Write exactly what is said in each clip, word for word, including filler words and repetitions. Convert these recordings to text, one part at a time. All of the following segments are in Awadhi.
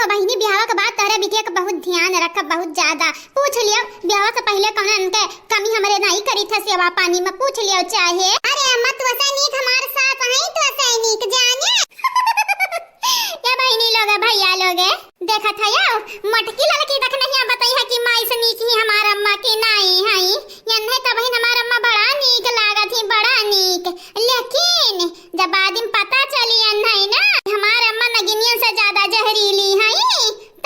तो बहिनी, बियाह के बाद तोहरे बिटिया के बहुत ध्यान रखब, बहुत ज्यादा। पूछ लियो, बियाह से पहिले कौनो इनके कमी हमरे नाई करी थे सेवा पानी में, पूछ लियो चाहे। अरे अम्मा, तू ऐसे नीक हमार सास है, तू ऐसे नीक जाने। ये बहिनी लोग, भैया लोग, देखत है यो, मोटकी ललकी देख नहीं बताई है कि माई से नीक ही हमार अम्मा की नाई है। ये नहीं तो बहिन, हमार अम्मा बड़ा नीक लागत ही, बड़ा नीक। लेकिन जब बाद में पता चली है ना, हमार अम्मा नगिनियन से ज्यादा जहरीली है,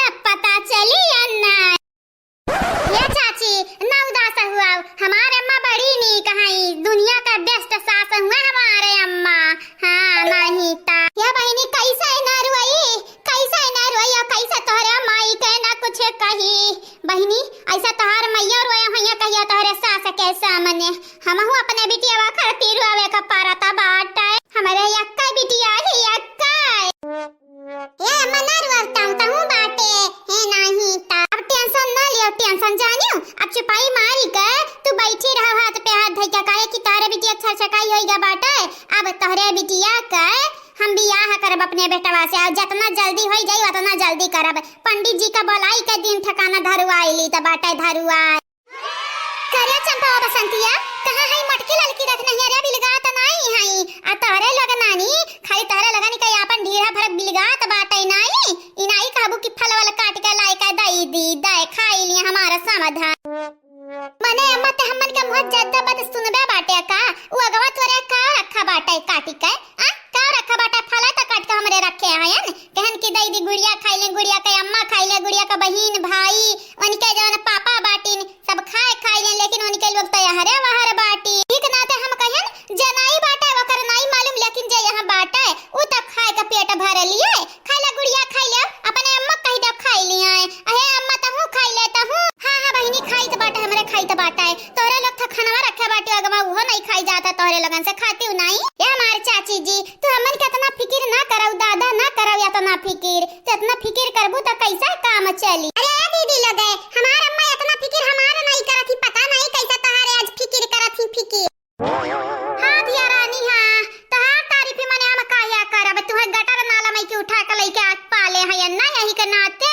तब पता चली है ना। ये चाची, ना उदास हुआ, हमार अम्मा बड़ी नीक है, दुनिया का best सास हुआ हमारे अम्मा। हाँ, नहीं ता। ये बहिनी, कैसे ना रुआई, कैसे ना रुआई, और कैसे तोहरे माई के ना कुछ कही। बहिनी, ऐसा तोहार मैया रोए होइया कहिया तोहरे सास के सामने। हमहू अपने बिटिया खातिर रोवे का पारता बाटे। हमरे यक्का बिटिया ही यक्का। ए अम्मा, ना रोवत ताऊ, तहूँ बाटे। हे नाही ता। अब tension ना लियो, tension जानियो। अब चुपाई मारी के तू बैठी रहो हाथ पे हाथ धई के, काहे कि तोहरे बिटिया छरछकाई होई गा बाटे। अब तोहरे बिटिया के हम बियाह करब अपने बेटवा से, और जितना जल्दी होई जाई उतना जल्दी करब। पंडित जी का बोलाई के दिन ठिकाना धरुआई ली त बाटे धरुआई। करे चंपा बसंतिया, कहाँ है मोटकी ललकी देख नहीं रे, बिलगात नाई है। आ तोहरे लोग नानी, खाली तोहरे लोगन के आपन ढीढ़ा भर बिलगात बाटे नाई। ई नाई कहबू कि फल वल काट के लाई के दई दी, दे खाई लिए हमारा समाधान। मने अम्मा ते हमन के मुँह ज्यादा बात सुनबे बाटे का? उ अगवा तोरे का रखा बाटे काटी के? आ? का रखा बाटे? फला त काट के हमरे रखे हयन। कहन कि दई दी गुड़िया खाई ले, गुड़िया के अम्मा खाई ले, गुड़िया के बहिन भाई, उनके जवन पापा बाटिन, सब खाए खाई ले, लेकिन उनके लोग त यहरे वहर बाटी। ठीक नाते हम कहन, जे नाई बाटे ओकर नाई मालूम, लेकिन जे यहाँ बाटे उ त खाए के पेट भर लिए। खाई ले गुड़िया, खाई ले, अपने अम्मा कही दे खाई लिए। अहे अम्मा, तहूँ खाई ले, तहूँ। हाँ, हाँ बहिनी, खाई त बाटे, हमरे खाई त बाटे। तोहरे लोग था खानवा रखे बाटे अगवा, उहो नहीं खाई जाता तोहरे लोगन से, खाती हूँ नहीं। ये हमार चाची जी, तू हमन के इतना फिकिर ना करऊ दादा, ना करऊ इतना फिकिर। तू इतना फिकिर करबू त कैसा काम चली? अरे ए दीदी लोग, हमार अम्मा इतना फिकिर हमार नहीं करत ही, पता नहीं कैसा तोहरे आज फिकिर करत ही फिकिर। हाँ धिया रानी, हाँ, तोहार तारीफ ही मने हम काया करब, तुहे गटर नाला में के उठा के लइके आके पाले है ना, यही के नाते।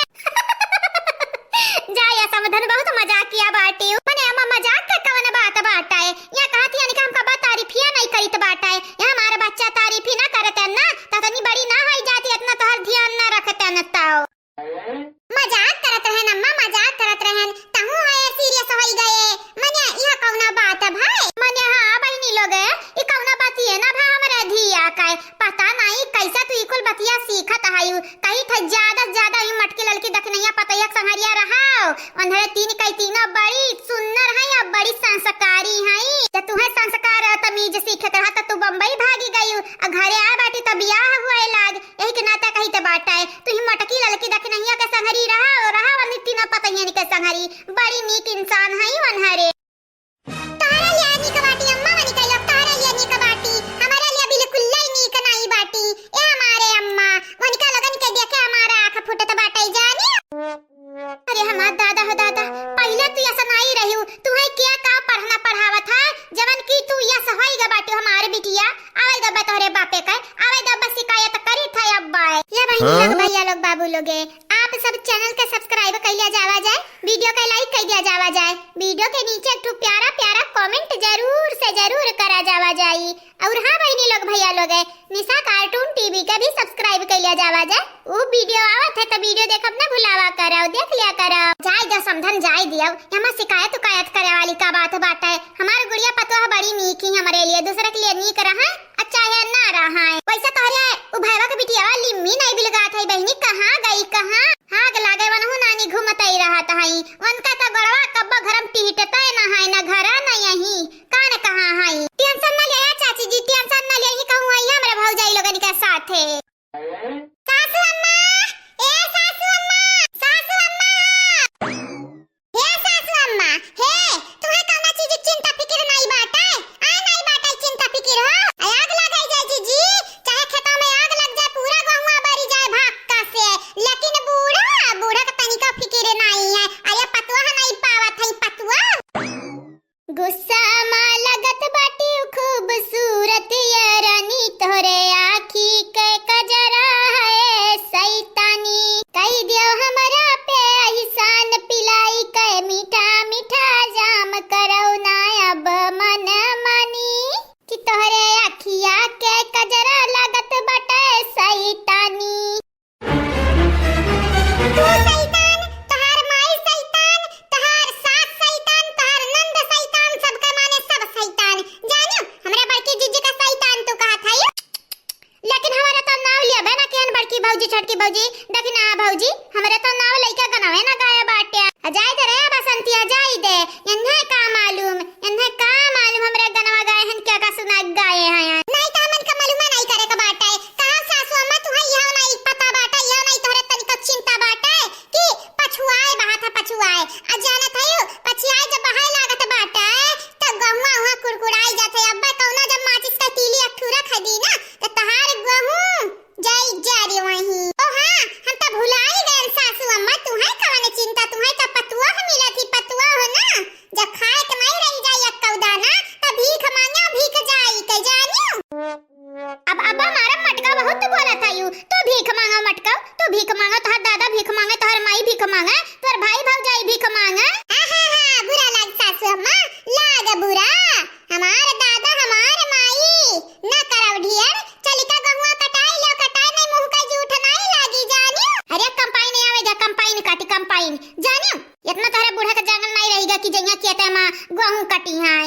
जा या समधन, बहुत मजाक किया बाटी। मने अम्मा, मजाक के कवन बात बाटे? या कहत यानी कि हमका बा तारीफिया नहीं करीत बाटे। या हमारे बच्चा तारीफ ही ना करते ना, त तनी बड़ी ना होई जाती, इतना तोहर ध्यान ना रखते न तो। मजाक करत रहन अम्मा, मजाक करत रहन। तहूँ है serious होई गए। मने यह कौना बात है भाई? मने हाँ बहिनी लोग, ई कौना बात ये ना भा हमरे धिया का। पता नहीं कैसे तू ई कुल बतिया सीखत हयू। कही थे ज्यादा से ज्यादा ई मटकी ललकी दखनैया पतैया के संहरिया रहाओ। उन्हरे तीन कई तीनों बड़ी सुंदर है और बड़ी संस्कारी है। जब तुहे संस्कार और तमीज सीखे के रहा तो तू बम्बई भागी गयू, आ घरे आ बाटी तो बियाह हुए लाग। यही के नाते कही ते बाटे, तू ही मटकी ललकी दखनैया के संहरी रहा, रहा वन्ही तीनों पतैयन के संहरी। बड़ी नीक इंसान है वन्हरे। तोहरे लिए नीक बाटी अम्मा, वनिका लोग तोहरे लिए नीक बाटी, हमारे लिए बिल्कुल लाई नीक नाई बाटी। ए हमारे अम्मा, वनिका लोगन के देखे हमारा आँख फूटत बाटे जानी। अरे हमार दादा हो दादा, पहिले तू ऐसा नाई रही, तुहे क्या का पढ़ना पढ़ावत है, जवन की तू ऐसा होई गा बाटी हमारे बिटिया। आवे दब्बा तोहरे बापे के, आवे दब्बा शिकायत करी था अब्बा। ये बहिनी लोग, हाँ? भैया लोग, बाबू लोगे, आप सब channel के subscribe कर लिया जावा जाए, video के like कर दिया जावा जाए, video के नीचे एक ठो प्यारा प्यारा comment जरूर से जरूर करा जावा जाई। और हाँ बहिनी लोग, भैया लोग, निशा cartoon TV के भी subscribe कर लिया जावा जाए। उ video आवत है तो video देखब ना भुलावा करव, देख लिया करव। जाए दो समधन, जाए दियो, एमा शिकायत उकायत करे वाली का बात बाटे? हमार गुड़िया पतोह बड़ी नीक ही हमरे लिए, दूसरे के लिए नीक रहे, अच्छा है ना रहे। वैसे तोहरे उ भैया के बिटिया लिम्मी नहीं बिलगात है बहिनी, कहाँ गई कहाँ? आग लागे वनहु नानी घूमत ही रहत है, उनका तो गोड़वा कब्बो घर में टिहटते न है, न घरा न यही, कान कहाँ है? Tension न ले चाची जी, tension न ले, यही कहूँ है हमरे भौजाई लोगन के साथे। सासू अम्मा, ए सासू अम्मा, सासू अम्मा। हे सासू अम्मा, हे, तुहे कौनो चीज चिंता फिकिर नाई बाटे? आ नाई बाटे चिंता फिकिर हो? आग लग जाए जीजी, चाहे खेतों में आग लग जाए, पूरा गहुआ बरी जाए भाक्का से, लेकिन बूढ़ा, बूढ़ा के तनिको फिकिर नाई है। अरे पतुआ नाई पावत है, पतुआ। गुस्सा मा लगत बाटी खूबसूरत ये रानी, तोहरे आँखी के कजरा। भौजी, छोटकी भौजी, देखी ना भौजी, हमरे तो नाव लइका गनवे ना गाए बाटे। आ जाए दे रे बसंती, आ जाए दे। एन्हे का मालूम, एन्हे का मालूम हमरे गनवा गाए हन, क्या का सुना गाए हैं। नहीं तो हमन का मालूम नहीं करे के बाटे। कहा सासू अम्मा, तुहैं यह नहीं पता बाटे, यह नहीं तोहरे तनिको चिंता बाटे कि पछुआए बात है, पछुआए। आ जानत हयू, पछुआए जब बहाए लागत बाटे, तब गहुआ हुआ कुड़कुड़ाई जात है। अब्बे कौनो जब माचिस का तीली एक ठू रख दी ना, तो तहार गहूँ जाई जा रे वहीं। ओ हाँ, हम तो भुलाई गए सासू अम्मा, तुहैं कवन चिंता, तुहैं तो पतुआ मिलत ही, पतुआ हो ना, जब खाए के नहीं रह जाई एक्कौ दाना, तो भीख मांगा, भीख जाई के जानियो। अब, अब हमारा मटका बहुत बोलत हयू, तू भीख मांगा मटका, तू भीख मांगा, तोहर दादा भीख मांगे, तोहर माई भीख मांगे, तोहर भाई भौजाई भीख मांगे। हाँ, हाँ, हाँ, बुरा लाग सासू अम्मा, लाग बुरा। हमार दादा, हमार माई, ना करव ढियर, चलिका गहुआ कटाई लो, कटाई नहीं मुँह का जूठ नहीं लागी जानियो। अरे कंपाइन आवे जा, कंपाइन काटी, कंपाइन जानियो। इतना तोहरे बूढ़ा के जांगन नहीं रहेगा कि जइया खेते मा गहूँ कटी है।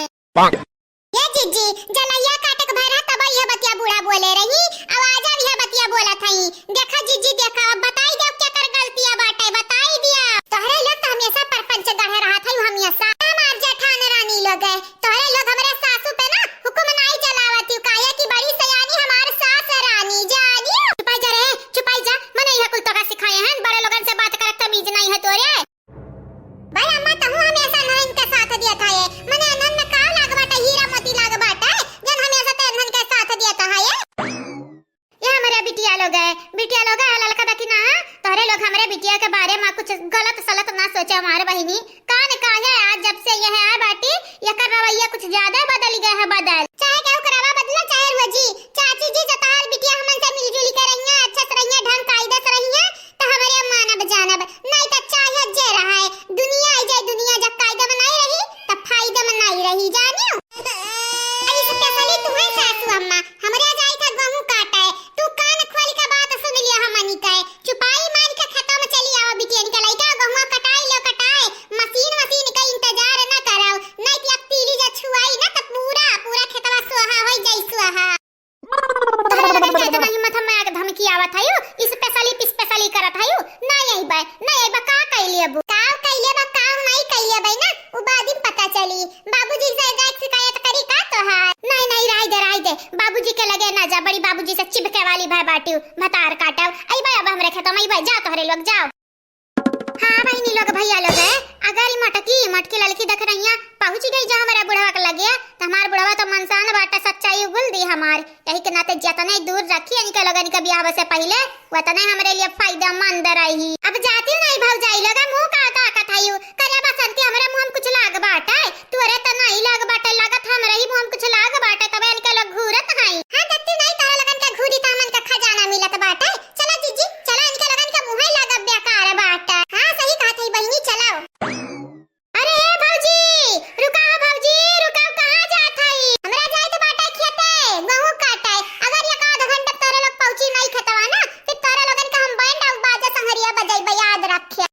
ए जीजी, जलैया काटे के भरा तब यह बतिया बूढ़ा बोले रही, अब आजा यह बतिया बोलत हई। देखा जीजी, देखा, अब बताई दिया केकर गलतिया बाटे, बताई दिया। तोहरे लोग तो हमेशा परपंच गढ़े रहत हई, हमेशा। हमार जेठान रानी लोग है, तोहरे लोग हमरे सासू पे ना हुकुम नाई चलावत हई, काहे कि बड़ी सयानी हमार सास है रानी, जानियो। चुपाई जा रे, चुपाई जा, मने यह कुल तोका सिखाए हैं, बड़े लोगन से बात करे तमीज नहीं है तोरे। भाई अम्मा, तहू हमेशा नहन के साथ दिया था ये। मने अनहन में का लाग बाटे, हीरा मोती लाग बाटे, जन हमेशा ते अनहन के साथ दिया था ये। ये हमरे बिटिया लोग है, बिटिया लोग है, ललका देखी ना, तोहरे लोग हमरे बिटिया के बारे में कुछ गलत सलत ना सोचे हमारे बहिनी। कान का है, आज जब से यह आए बाटी, एकर रवैया कुछ ज्यादा बदल गया है, बदल। चाहे केहू के रवा बदला, चाहे रोजी, चाची जी, जतार बिटिया हमन से मिलजुल के रहिया, अच्छे से रहिया, ढंग कायदे से रहिया, त हमरे मानब जानब, नहीं त चाहे जे रहे, दुनिया आई जाए, दुनिया जब कायदे में नहीं रही, तब फायदे में नहीं रही, जानियो। अरे specially तुम्हें सासू अम्मा, हमरे जाई था गहूँ काटे, तू कान खोल के बात सुन लिया हमनी के, चुपाई मार के खेतों में चली आवा बिटियन के लइका, गहुआ कटाई लो कटाए, मशीन मशीन का इंतजार न कराओ, नहीं तो अब तीली जा छुआई ना तो पूरा, पूरा खेतवा सुहा हो जाई सुहा। तोहरे लोगन के इतना हिम्मत, हम आके धमकी आवत है यू, specially specially करत है यू, ना यही बा, ना यही बा, का कैले अबू, का कैले बा, का नहीं कैले बा ना, उ बाद में पता चली। बाबूजी से जाके शिकायत करी का तोहार? नहीं, नहीं, राय दे, राय दे, बाबूजी के लगे ना जा, बड़ी बाबूजी से चिपके वाली भाई बाटी, भतार काटव, आई बा अब हमरे खेतों में, आई बा, जा तोहरे लोग, जाओ। हाँ बहिनी लोग, भैया लोग है, अगर ई मटकी, मटकी ललकी देख रहिया पहुँच गई जो हमारा बुढ़वा के लगे, तो हमार बुढ़वा तो मनसान बाटे, सच्चाई उगुल दी हमार। यही के नाते जतने दूर रखी इनके लोगन के बियाह से पहिले, वतने हमरे लिए फायदेमंद रही। अब जाती नहीं भौजाई लोग, मुँह का ताकत है यू? करे बसंती, हमरे मुँह में कुछ लाग बाटे? तोरे तो नहीं लाग बाटे, लागत हमरे ही मुँह में कुछ लाग बाटे, तबे इनके लोग घूरत हैं। हाँ, जत्ती नहीं तारा लोगन के घूरी तो हमन के खजाना मिलत बाटे। चला जीजी, चला, इनके लोगन के मुँहे लागब बेकार बाटे। हाँ, सही कहत है बहिनी, चलाओ। अरे ए भौजी, रुका हो भौजी, रुका हो, कहाँ जात हई? हमरा जाए तो बाटे खेते, गहूँ काटे। अगर एक आध घंटा तोरे लोग पहुँची नहीं खेतवा ना, फिर तोरे लोगन का हम बैंड और बाजा संगरिया बजाइबे, याद रखे।